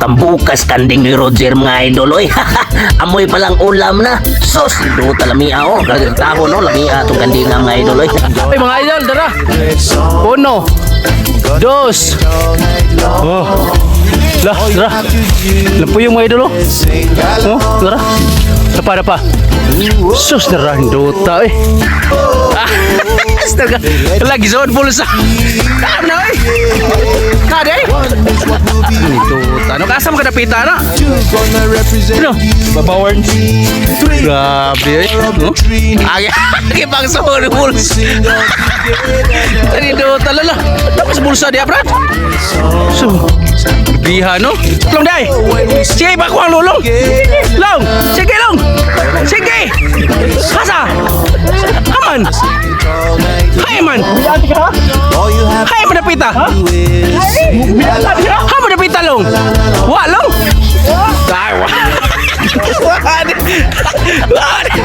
Tambukas kanding ni Roger, mga idol, oy. Amoy palang ulam na. Sus, duta, lamia oh. Taho no, lamia atong kandinga, mga idol, oy. Ay, mga idol, tara. Uno. Dos. Oh. Lah, tara. Lampo yung mga idol, oh. Oh, tara. Dapa, dapa. Sus, tara, duta, eh. Astaga. Lagi zon pulsa. Kam na, eh. Kade? Duta. No, kasam ka napita na? Ano? Babawarn. Grabe, eh. No? Agi, agi pang suhol bulsa. Tani duta lala. Tapos bulsa dia, Brad. So, biha no? Long dai. Sige, bakuang lulong. Long, sige long. Sige. Hasa. Aman. Hai man. Hai man dapita. Ha man dapita long. Wa long. Ay, wa. Wa ni. Wa ni.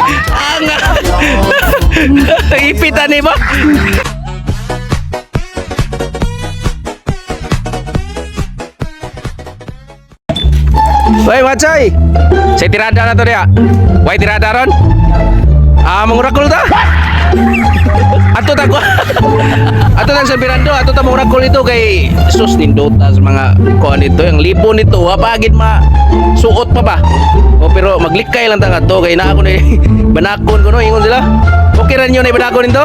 Ang ipitan ni ba? Hoy, Machay. Sa tirada na to dia. Way tirada ron. Ah, mangurakol ta. Ato ta ko. Ato ta sa Birando, ato ta mangurakol ito kay sus nindota sa mga kuan nito, ang libo nito, wa pagid ma suot pa ba. O pero maglikay lang ta ngadto kay naa ko ni banakon ko no ingon sila. Okay ra ninyo na banakon nito?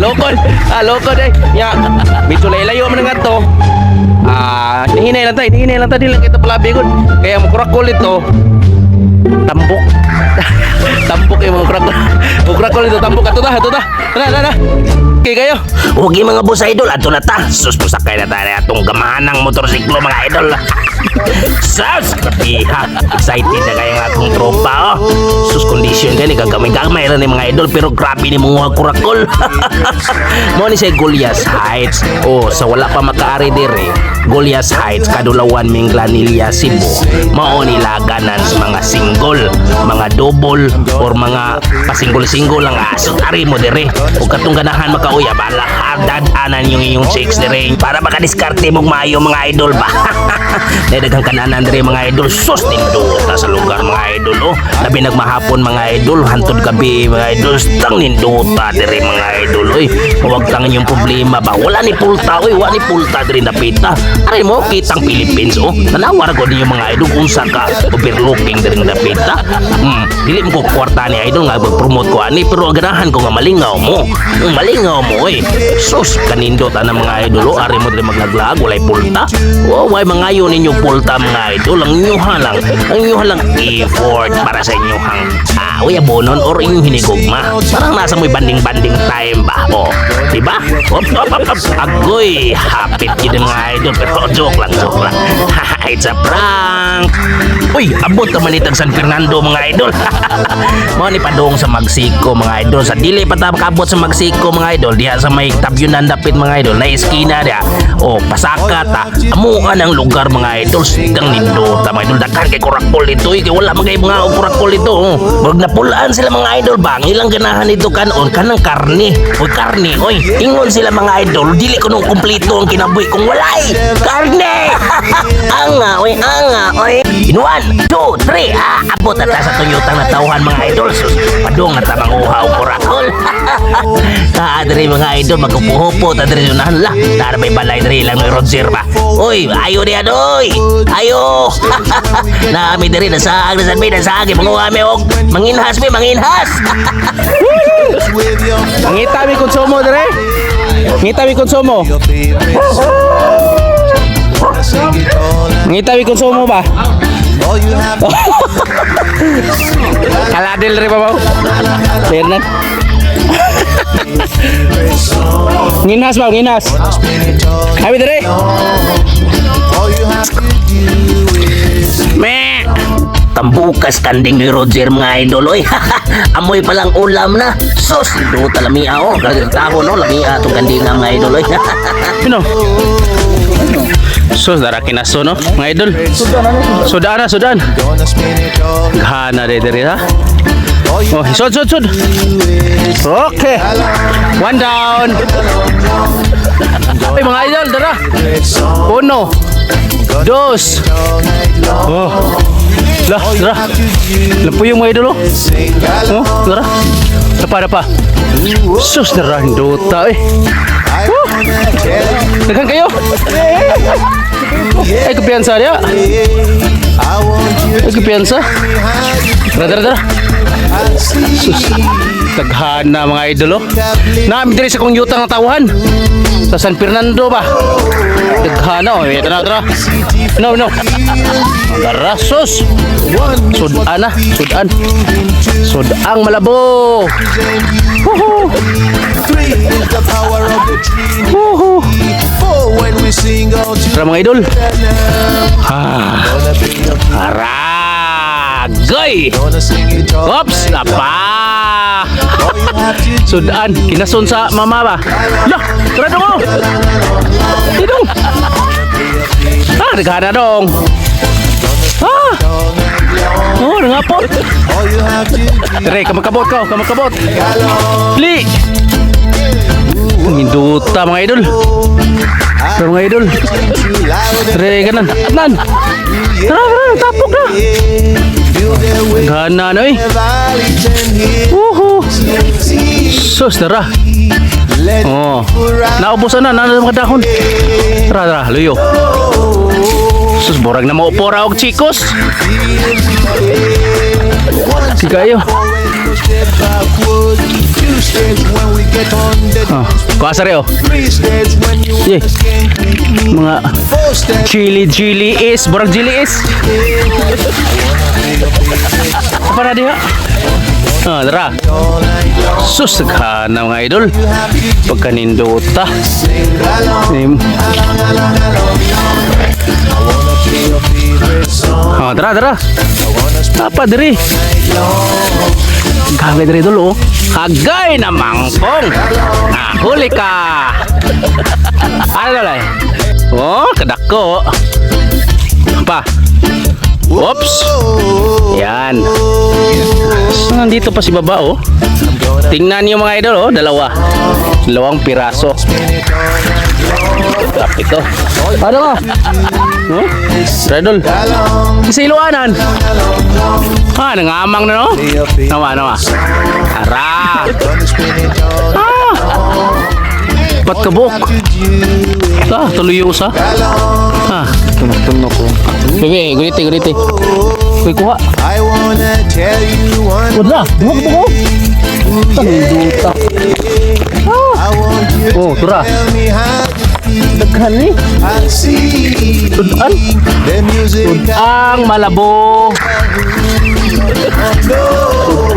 Lokon. Ah, lokon eh. Ya, medyo layo man ngadto. Ah, hinay lang tayo, hinay lang tayo, di lang kita palabi gud. Kaya mo kurakol ito, tambok. Tambok yung mga kurakol. Mga kurakol ito, tambok. Ato ta, ato ta. Tara, tara. Okay kayo. Okay mga boss idol, ato na ta. Sus, pusakay na tayo atong gamahanang motorsiklo, mga idol. Sus, grabe ha. Excited na kayo ng atong tropa oh. Sus, condition gani gagamay-gamay ra ni mga idol pero grabe ni mga kurakol. Mo ni siya Goliath Heights. Oh, sa wala pa makaari dire. Goliath Heights, Kadulawan, Minglanilla, Cebu. Mao ni laganan sa mga single, mga double or mga pasinggol-singgol lang asot ari mo dire. Ug katong ganahan makauya bala dad-anan yung inyong chicks dire para makadiskarte mong maayo, mga idol ba. Dahil daghang kananan dire, mga idol. Sus, nindota sa lugar, mga idol oh. Labi nagmahapon, mga idol, hantod gabi, mga idol, tang nindota dire, mga idol oy. Huwag tang inyong problema ba. Wala ni pulta oy, wala ni pulta dire napita. Ari mo kitang Philippines oh. Tanawa ra ko ninyo, mga idol, unsa ka overlooking dire napita. Dili mo ko kwarta ni idol nga mag-promote ko ani pero ganahan ko nga malingaw mo. Malingaw mo oy. Sus, kanindot ana mga idol oh. Ari mo dire maglaglag walay pulta. Oh, way mangayo ninyo pulta, mga idol. Ang inyuha lang effort para sa inyuhang ah, uyabonon or inyong hinigugma. Parang nasa mo'y banding-banding time ba? Oh, di ba? Op, op, op, op. Agoy, hapit yun mga idol. Pero joke lang, joke lang. It's a prank. Uy, abot naman itang San Fernando, mga idol. Mao ni padung sa Magsiko, mga idol. Sa dili pa ta makabot sa Magsiko, mga idol, diha sa may tabyunan dapit, mga idol, na eskina diha. Oh, pasaka ta. Amuan ang lugar, mga idol. Sidang nindota, mga idol. Daghan kay kurakol dito. Eh, kay wala man kay mga kurakol dito. Oh. Murag napulaan sila, mga idol ba. Ang ilang ganahan dito kanon kanang karne. Oy, karne, oy. Ingon sila, mga idol, dili ko nung kumpleto ang kinabuhi kung walay karne. Anga, oy, anga, oy. In one, two, three. Ah, abot na ta sa Toyota na tawhan, mga idol. Sus, padung na ta manguha og kurakol. Ah, diri mga idol, maghupo-hupo ta diri unahan la. Nara may balay diri lang ni Roger ba. Oy, ayo diyan oy. Ayo. Naami diri nasaag na sad mi nasaag manguha mi og manginhas mi manginhas. Ngita mi konsumo dire. Ngita mi konsumo. Ngita mi konsumo ba? Kaladil rin ba ba? Fernan. Nginas ba? Nginas. Habi dire. Me. Tambukas kanding ni Roger, mga idol oy. Amoy palang ulam na. Sus, duta, lamia oh. Taho no, lamia atong kandinga, mga idol oy. Ano? Sus, dara kinaso no, mga idol. Sudan na, sudan. Gana de diri ha. Oh, sud, sud, sud. Okay. One down. Ay, mga idol, dara. Uno. Dos. Oh. Lah, tara. Lampo yung mga idol, oh. Oh, tara. Dapa, dapa. Sus, narandota eh. Woo! Daghan kayo. Ay, kumpiyansa niya. Ay, kumpiyansa. Tara, tara, tara. Sus, daghana mga idol, oh. Namin diri sa kong yutang ng tawhan. Sa San Fernando ba? Daghana, oh. Tara, tara. No, no. Tara, sus. Sudan na, sudan. Sudang malabo. Woohoo! Woohoo! Tara, mga idol. Ah. Aragay! Oops! Napa! Sudan, kinason sa mama ba? Lah, tara dong, oh. Dong. Ah, daghana dong. Ah! Oh, nangapot. Dire, kamakabot ka, kamakabot. Li! Minduta, mga idol. Tara, mga idol. Dire, kanan. Atnan. Tara, tara, tapok na. Daghana na eh. Woohoo! Sus, tara. Oh. Naubusan na, na mga dahon. Tara, tara, luyo. Sus, borag na maupo ra og chikos. Sige kayo. Oh, kuasa rin, oh. Yeah. Mga chili chili is, borag chili is. Apa na diha? Ah, tara. Sus, daghana, mga idol. Pagkanindota. Oh, tara, tara. Apa diri? Gabi diri dulu. Hagay na mangkong. Nahuli ka. Ano na? Oh, kadako. Pa. Oops. Yan. So, nandito pa si baba, oh. Tingnan niyo, mga idol, oh, dalawa. Dalawang piraso. Kapit to. Ano ka? Oh? Idol. Sa iluanan. Ah, nangamang na, no? Nawa, nawa. Ara. Ah! Pat kabuk. Ah, tuloy usa. Ah, Tunok-tunok ko. Bebe, gurite, gurite. Kuy kuha. I wanna tell you one Wala, buhok buhok. Tanduta. I want you Oh, to tura. Tell me how you feel. Daghan ni. I see Sudan. The music Ang malabo.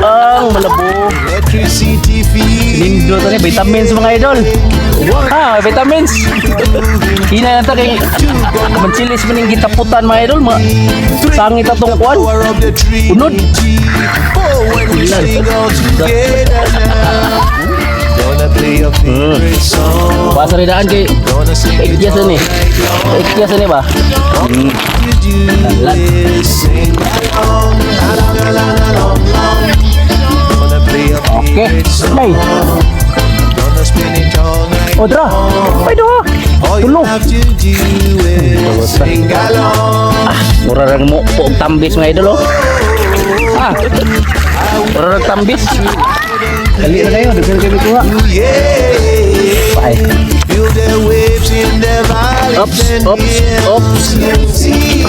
Ang malabo. Electricity feel. Lindo to ni vitamins, mga idol. Ah, vitamins. Hina na ta kay manchilis man ning gitaputan, mga idol, ma. Sangit atong kuan. Power of the Trinity. Unod. Oh, when we sing all together now. Gonna play your favorite song. Basa rin daan kay Gonna sing it Ikyas all ni. Night long. Ikyas ni ba? You do is sing along, along, along, along, along. Gonna play your Okay. favorite song. Nay. Gonna spin it all night Odra. Long. Ay doha. All you Tulo. Have to do is sing along. Mura rang mo po og tambis, mga idol, oh. Ah. Mura rang tambis. Dali na kayo, daghan kayo kuha. Yeah. Bye. Feel the waves in the valleys Oops, and oops, hills oops. And see.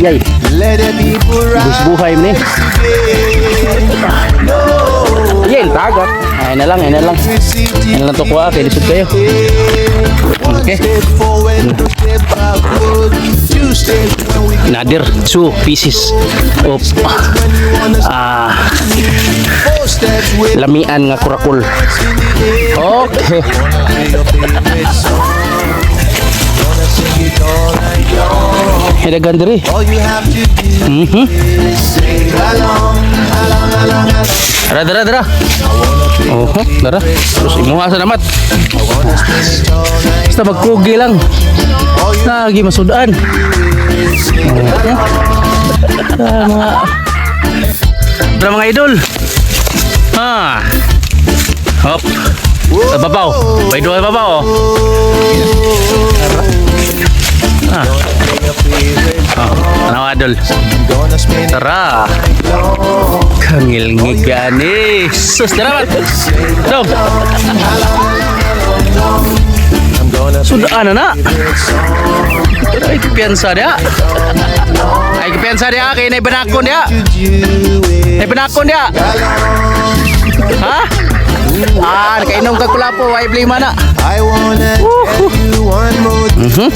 Yay. Let the people rise Buhay ni. Today. No. Yay, tagot. Ay na lang, ay na lang. Electricity Ay na lang to kuha kay lisod kayo. One Okay. step forward, two step backward, two steps when we get Another two pieces of when you wanna ah four steps with lamian nga kurakol. In the air. Okay. Play your favorite song. Gonna sing it all night long. Ay daghan diri. All you have to do is sing along, along, along, along. Tara, tara, tara. Oh, tara. Terus imuha sa namat. I wanna spin it all night. Basta magkugi lang. All you Lagi masudan. Is sing along. Ah, mga tara, mga idol. Ah. Hop. Sa babaw. May duha sa babaw, oh. Ah. Tanawa, idol. I'm gonna spin it Tara. Long. Kangilngig gani. Sus, tara man. Dong. I'm gonna play Sudaan na na. Favorite song. Ay, piyansa dia. Ay, piyansa dia. Kaya na ibanakon dia. To do Ay, it banakon dia. Along. Ha? Ah, nakainom ka kulapo. Ay, blima na. I wanna tell you one more thing.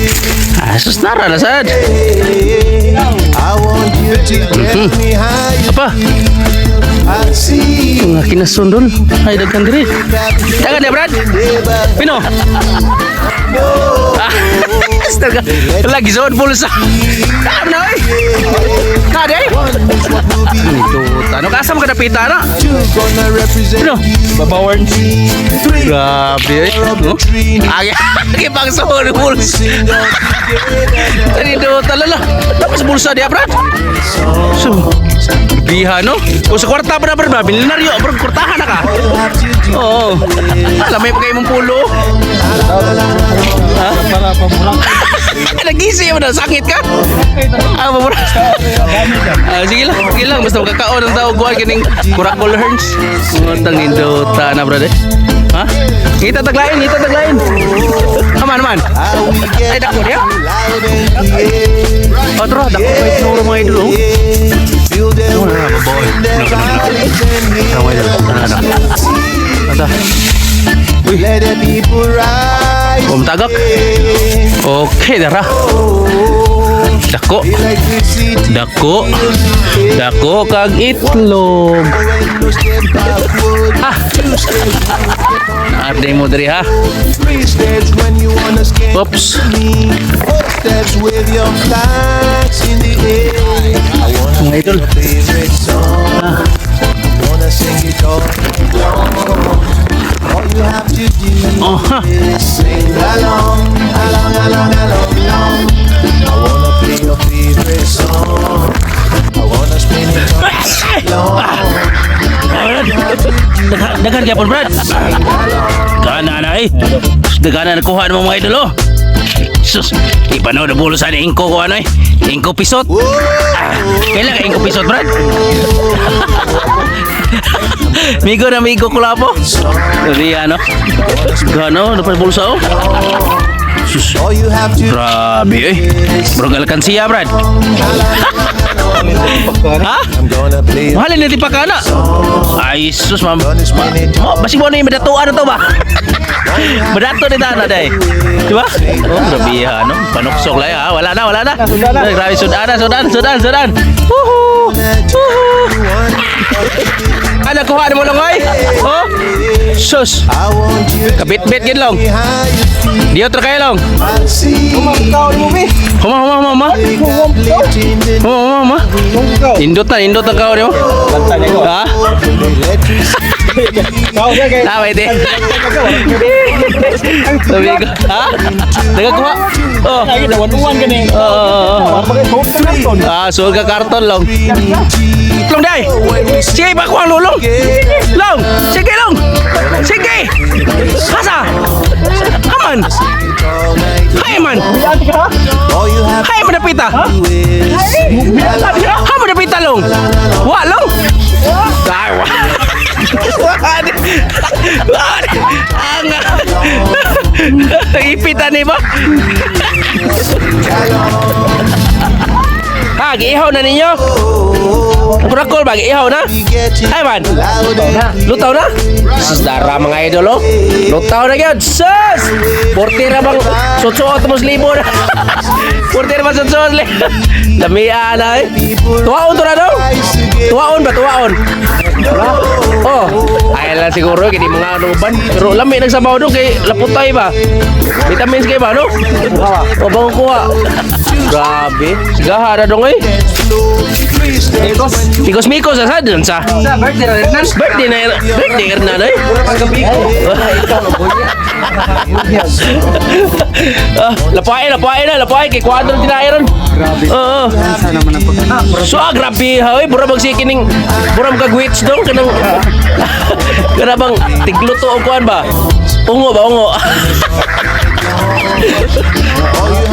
Ah, sus, nara na sad. I want you to tell me how you Apa? Feel. I see Mga kinasundol. Ay, daghan diri. That Dagan dia, Brad. Never Pino. Ah, astaga. Lagi zon pulsa. Tama na, oy. Na, day. One is what will be. Ito, ano ka asa mo kadapita na? Two gonna represent Pino. you. Three Grabe, eh. Of the Oh. Trinity. Agi, agi pang suhol We bulsa. Sing all together. Tani do talala. Tapos bulsa dia, Brad. So, biha no? Kung sa kwarta pa na, Brad, ba? Milyonaryo, bro, kwartahan na ka. All you have to do Oo. Alam, may pagay mong pulo. Ha? Nag-isip mo na, sakit ka? Ah, mabura. Ah, sige lang, sige lang. Basta makakaon ang tao, kuhan kining kurakol herns. Ngutang nindota na, brother. Ha? Ngita taglain, ngita taglain. Aman, aman. How we Ay, get dako niya. Loud and clear. Oh, tara, dako kay tinuro mga idol, oh. Feel the Ano na, babae. In the Ano, ano, ano. Valleys and Tara, mga idol. Tara, tara. hills. Ata. Uy. Let the people rise. Om tagak. Okay, dara. Dako. Electricity. Dako. Dako kag itlog. No step backward. Ah. Two steps Naarday mo diri ha. Three steps when you wanna scan Oops. Me. Four steps with your flags in the air. I wanna Mga idol. Your favorite song. Wanna sing it all along. All you have to do Oh, ha. Is sing along, along, along, along, along. I wanna play your favorite song. I wanna spin it all long. Daghan daghan gyapon, Brad. Gana na eh. Daghan na nakuha mo mga idol oh. Sus, ipanood na bulo sa ni Ingko ko ano eh. Ingko pisot. Ah, kailan ka Ingko pisot, Brad? Migo na migo ko po. Di ano? Gano, dapat bulsa oh. Sus, All you have to grabe eh. Bro, alkansiya, Brad. Ha? I'm gonna play a Mahalin na di pa ka na. Ay, sus, ma'am. Gonna spin it Oh, basi mo na yung madatuan na to ba? Madato ni tana day. Di ba? Oh, grabe ha, no? Panuksok lang ha. Wala na, wala na. Grabe, sudan na, sudan, sudan, sudan. Woohoo! Woohoo! Ano, kuha na mo lang ay? Oh? Sus. I want you to Kabit-bit gid long. Tell me how you feel. Diyo tra kayo long. I see Huma, huma, huma, huma. Uplifting the Huma, huma, huma. Indot na, indot ang kao niyo. Ha? Electricity. Tama ite. Sabi ko, ha? Nagakuha? Oh. Oo. Oh, Ah, suod ka karton long. Long day. Sige, bakuang lulong. Long, sige long. Sige. Hasa. Aman. All night. Hay man. All you have Hay man dapita. To do is sing along. Ha man dapita long. Wa long. Ay, wa. Wa di. Wa di. Ang ipitan ni ba? Ha, giihaw na ninyo. Kurakol ba giihaw na? We getting Ay man. Loud and clear. Lutaw na? Sus, dara mga idol oh. Lutaw na gyud. Sus! Porti ra bang sutsuot mo sa libo na. Porti ra bang sutsuot li. Lamia na eh. Tuwaon to na daw. Rise together. Tuwaon ba tuwaon? Oh, ay lang siguro kini mga ano uban. Pero lami nagsabaw do kay laputay ba. Vitamins kay ba no? O bago kuha. Grabe. Sigaha na dong eh. Three steps when you Mikos mikos sa sad sa. Birthday na rin. Birthday na birthday na eh. Ah, lapain, lapain na, lapain kay kwadro tinairon. Grabe. Oo. So ah, grabe ha, oy, mura bang kining mura kag witch dong kanang kana bang tigluto og kuan ba? Ungo ba ungo?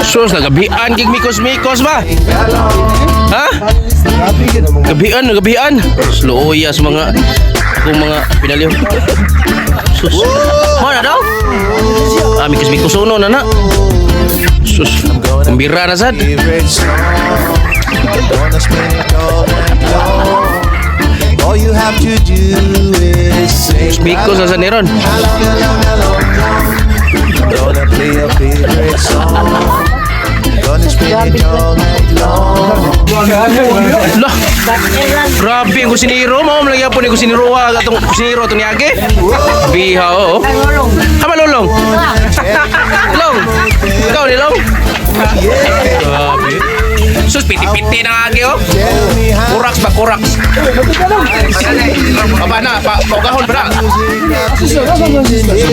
Sus, nagabian gig mikos-mikos ba? Ha? Gabian, nagabian. Sluoyas mga akong mga pinaliw. Sus. Mo na daw? Ah, mikos-mikos uno na na. Sus, kumbira na sad. Favorite song. Gonna spin it all night long. All you have to do is sing. Mikos na sa niron. Along, along, along, along. Gonna play your favorite song. Gonna spin it all night long. Lah. Grabe ang kusinero mo, lagi po ni kusinero ah, atong kusinero atong niagi. Biha oo. Hama lolong. Long. Ikaw ni Long. Grabe. Sus, piti-piti na agi oh. Tell me how Kuraks ba kuraks? Aba na, pa paugahon ba na?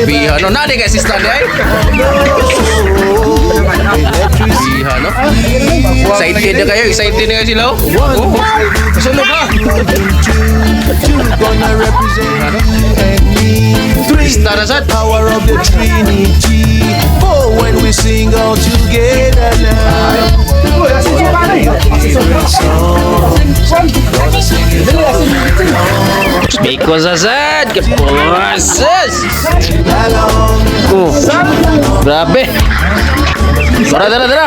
Biha no, nani kay sister di ay? Biha no. Excited na kayo, excited na kayo sila oh. Oh. Sunog ha. Two gonna represent you and me. Three, Star na sad. Power of the Trinity. Four, when we sing all together now. Favorite song. Gonna sing it all night long. Because asad, kaposes. Along, Oh. Grabe. Tara, tara, tara.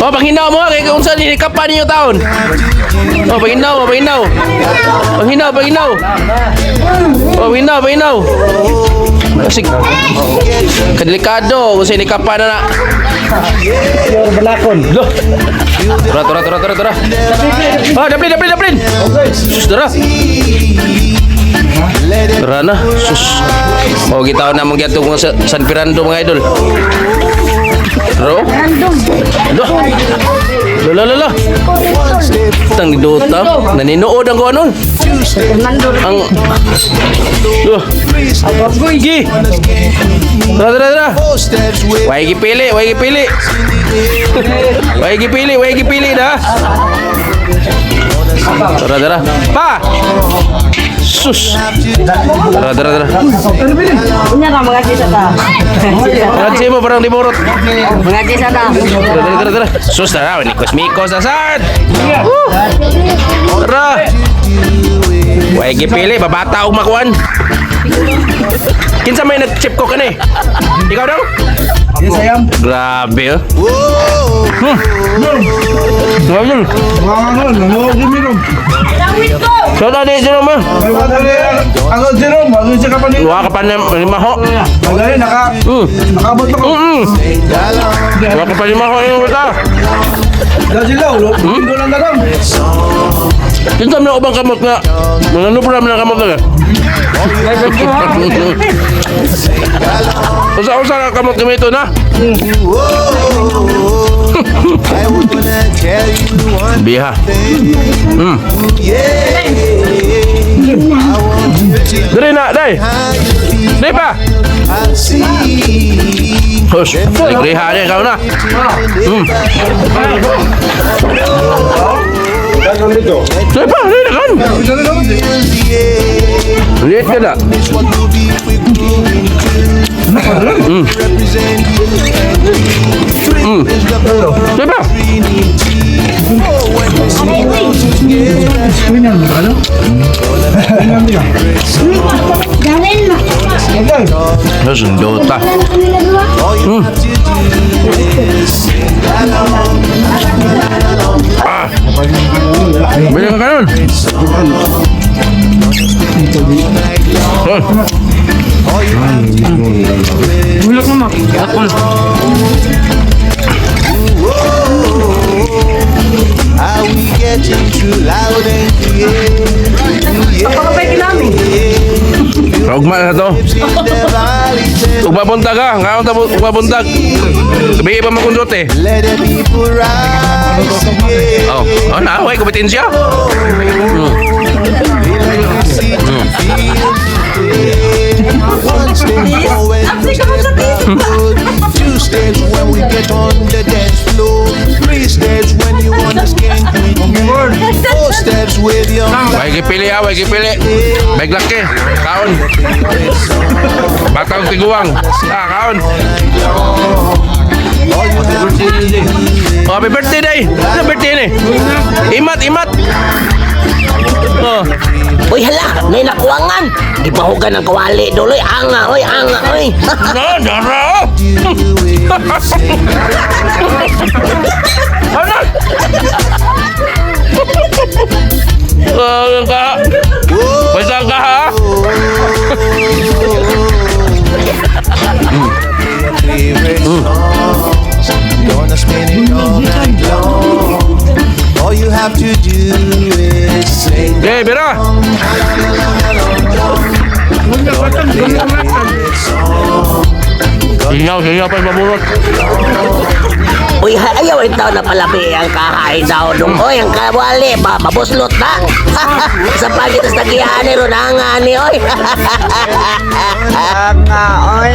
Oh, panghinaw mo kay kung saan hinikapan ninyo taon. Oh, panghinaw mo, panghinaw. Panghinaw, panghinaw. Oh, panghinaw, panghinaw. Kasi kadelikado kung sa hinikapan na na. Lo. Tara, tara, tara, tara, tara. Ah, daplin, daplin, daplin. Sus, tara. Let it Tara na. Sus. Oh, kita na mong gyatong mga San Fernando, mga idol. Bro. Lo. Lo lo lo lo. One step, Tang dota. Naninood ang kuno. two step, Ang Lo. three steps. Gi. Tara, tara, tara. Four steps with Way gipili, way gipili. Way gipili, way gipili na. Tara, tara. Pa. Sus. Tara, tara, tara. Unya ka mga sa ta. Mga mo parang dimurot. Mga sa ta. Tara, tara, tara, tara. Sus, tara. Nikos mikos asad. Tara. Way gipili, babata og makuan. Kinsa may nag-chip ko kani? Ikaw daw? Yes, I am. Grabe oh. Whoa. Grabe. Mga ano, nanguha ko minom. So tadi sino mo? Ako, Jerome, ako siya ka pa nito. Wa ka pa na lima ho. Magaling, nakaabot ako. Along, Wa ka pa lima ho yung bata. Dahil sila, ulo, linggo lang na lang. Kinsa man ubang kamot nga? Mga ano pa na kamot nga? Usa-usa ka kamot gamito na. Whoa. I wanna tell you one Biha. thing. Yeah. I want you to Diri na, dai. how you feel. Dai pa. I see. Hush, nagreha niya ikaw na. Dai pa, dai na kan. Yeah. Liit ka na. It's what we'll be if we grow into. Represent you and me. Three is the power of Dai pa. Trinity. Oh, when we sing all together. Darren, Hush, dota. All you have to do is sing along, along. Bili ka kanon. All you have to do is Bulok mo. Whoa. Are we getting too loud and clear? Yeah. Ugma na to. In the valleys and Ugma buntag ha. Ngaon ta ugma buntag. Gabi pa makundote. let the people rise. Yeah. Oh, oh na, way kompetensya. Electricity fills the air. One step forward, two step back. good. Two steps when we get on the dance floor. Three steps when you wanna skank with me. Four steps with your Way gipili ha, way gipili. May laki. Kaon. Batang tiguang. Ah, kaon. All you have to do is Oh, happy birthday day. Ano birthday ni? Imat, imat. Oh. Uy, hala, ngay nakuangan. Gibahugan ang kawali doloy. Anga, oy, anga, oy. No, no, no. Do is sing. Ano? Oh, ka. Basta ka ha. Favorite songs. Gonna spin it all night long. All you have to do is sing. Okay, bira. Favorite song. Singaw, singaw pa yung maburot. Uy, ayaw ang taon na palabi ang kahain daw dong. Oy, ang kawali ba, mabuslot na. Sa pagitas na giyani ron, anga ni, oy. Anga, oy.